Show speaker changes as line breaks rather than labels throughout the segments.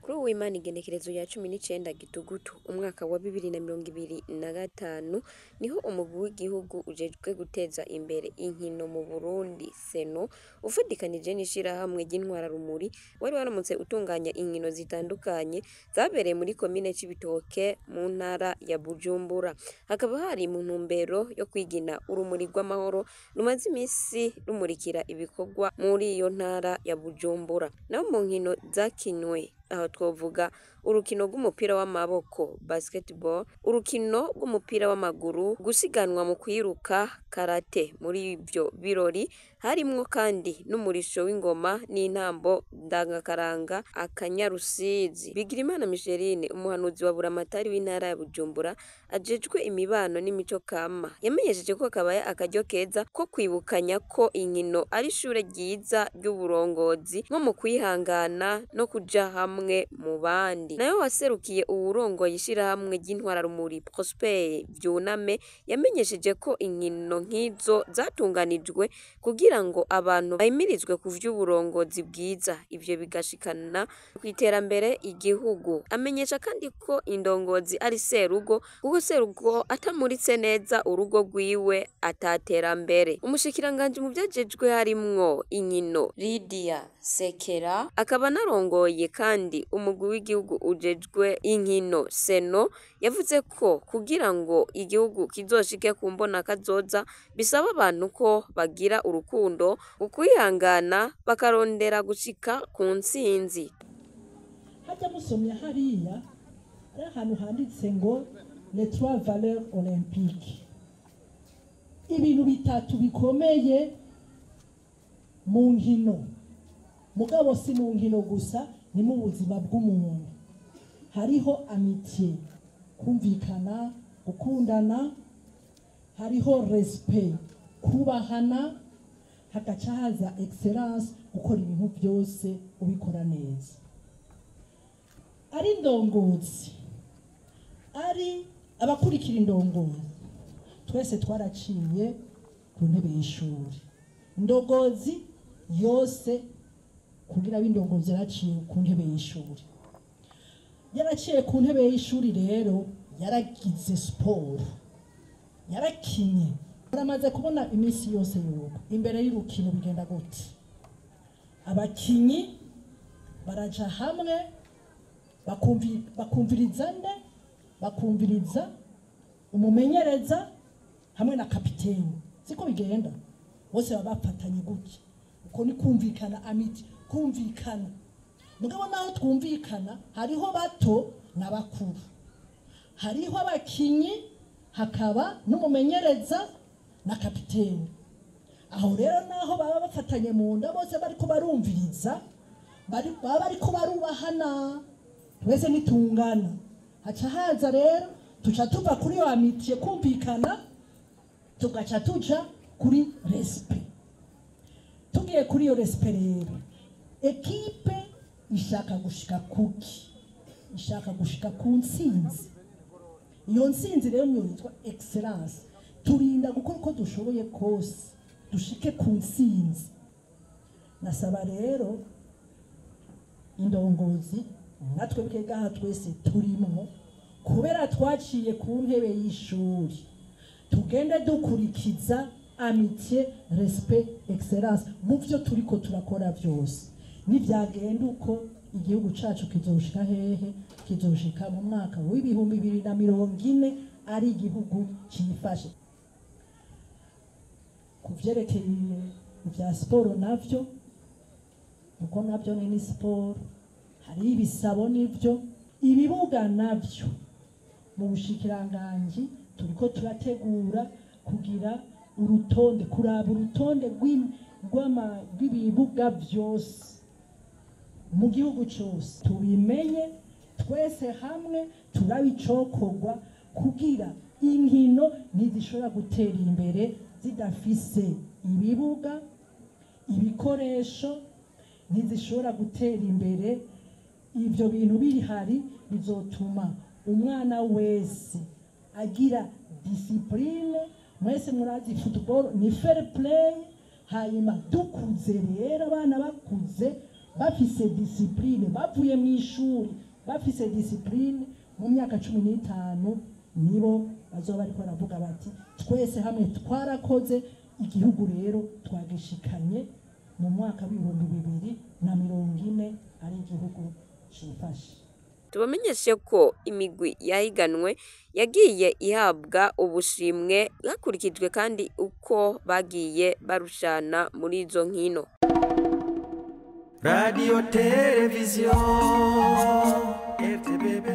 Kuri uwimana igenekerezo ya 19 Gitugutu umwaka wa 2025 niho umugwi w'igihugu ujejwe guteza imbere inkino mu Burundi Seno ufadikanije n'ishirahamwe ry'intwararumuri wari waramutse utunganya inkino zitandukanye zabereye muri komine Cibitoke mu ntara ya Bujumbura. Hakaba hari mu ntumbero yo kwigina urumuri rw'amahoro rumaze imisi rumurikira ibikorwa muri iyo ntara ya Bujumbura. Naho mu nkino zakinwe aho twovuga urukino rw'umupira w'amaboko basketball, urukino rw'umupira w'amaguru, gusiganwa mu kwiruka, karate. Muri ivyo birori harimwo kandi n'umurisho w'ingoma n'intambo ndangakaranga akanyarusizi. Bigirimana Micheline, umuhanuzi wa buramatari w'intara ya Bujumbura ajejwe imibano n'imico kama, yamenyesheje ko kabaye akaryo keza ko kwibukanya ko inkino ari ishure ryiza ry'uburongozi nko mu kwihangana no kuja hamwe mu bandi. Nayo waserukiye uwurongoye ishirahamwe ry'intwararumuri Prosper Vyuname yamenyesheje ko inkino nk'izo zatunganijwe kugira ngo abantu bahimirizwe ku vy'uburongozi bwiza, ivyo bigashikana kw'iterambere igihugu. Amenyesha kandi ko indongozi ari serugo kuko serugo atamuritse neza urugo rwiwe ataterambere. Umushikiranganji mu vyajejwe harimwo inkino Lydia Sekera akaba anarongoye kandi umugwi w'igihugu ujejwe inkino Seno yavuze ko kugira ngo igihugu kizoshike ku mbonakazoza bisaba abantu ko bagira urukundo, ukwihangana bakarondera gushika ku ntsinzi.
Hajya musomye hariya hari ahantu handitse ngo les trois valeurs olympiques, ibintu bitatu bikomeye mu nkino, mugabo si mu nkino gusa, ni mu buzima bw'umuntu. Hariho amitié, kumvikana, gukundana, hariho respect, kubahana, hagaca haza excellence, gukora ibintu byose ubikora neza. Ari indongozi, ari abakurikira indongozi, twese twaraciye ku ntebe y'ishuri. Indongozi yose kugira ab'indongozi yaraciye ku ntebe y'ishuri, yaraciye ku ntebe y'ishuri rero yaragize siporo, yarakinye. Baramaze kubona iminsi yose yuko imbere y'urukino bigenda gute, abakinyi baraja hamwe bakumviriza nde, bakumviriza umumenyereza hamwe na kapiteni, siko bigenda bose baba bafatanye gutya. Uko ni kumvikana, amiti kumvikana. Mugabo naho twumvikana hariho bato n'abakuru, hariho abakinyi, hakaba n'umumenyereza na kapiteni. Aho rero naho baba bafatanye mu nda bose bariko barumviriza, baba bariko barubahana, twese nitungana. Haca haza rero tuca tuva kuri iyo amitié kumvikana, tugaca tuja kuri respect. Tugiye kuri iyo respect rero, ekipe ishaka gushika kuki? Ishaka gushika ku ntsinzi. Iyo ntsinzi rero niyo yitwa excellence. Turinda gukora uko dushoboye kose dushike ku ntsinzi. Nasaba rero indongozi natwe bwegaha twese turimo, kubera twaciye ku ntebe y'ishuri, tugende dukurikiza amitié, respect, excellence mu byo turiko turakora byose. Nivyagenda uko igihugu cacu kizoshika hehe? Kizoshika mu mwaka w'2040 ari igihugu cifashe. Ku vyerekeye ivya siporo navyo, kuko navyo ni siporo, hari ibisabo nivyo, ibibuga navyo mu bushikiranganji turiko turategura kugira urutonde, kuraba urutonde rw'ibibuga vyose mu gihugu cyose, tubimenye twese hamwe, turabicokorwa kugira inkino ntizishobora gutera imbere zidafise ibibuga, ibikoresho, ntizishobora gutera imbere. Ivyo bintu bihari bizotuma umwana wese agira discipline. Mwese murazi football ni fair play. Hanyuma dukuze rero, abana bakuze Bafise discipline, bavuye mu ishuri bafise discipline, mu myaka 15 nibo bazoba bariko baravuga bati twese hamwe twarakoze igihugu, rero twagishikanye mu mwaka w'2040 ari igihugu cifashe.
Tubamenyeshe ko imigwi yahiganwe yagiye ihabwa ubushimwe hakurikijwe kandi uko bagiye barushana muri izo nkino.
Radio Televiziyo RTBB,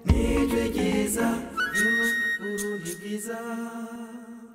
nijwi ryiza ry'Uburundi bwiza.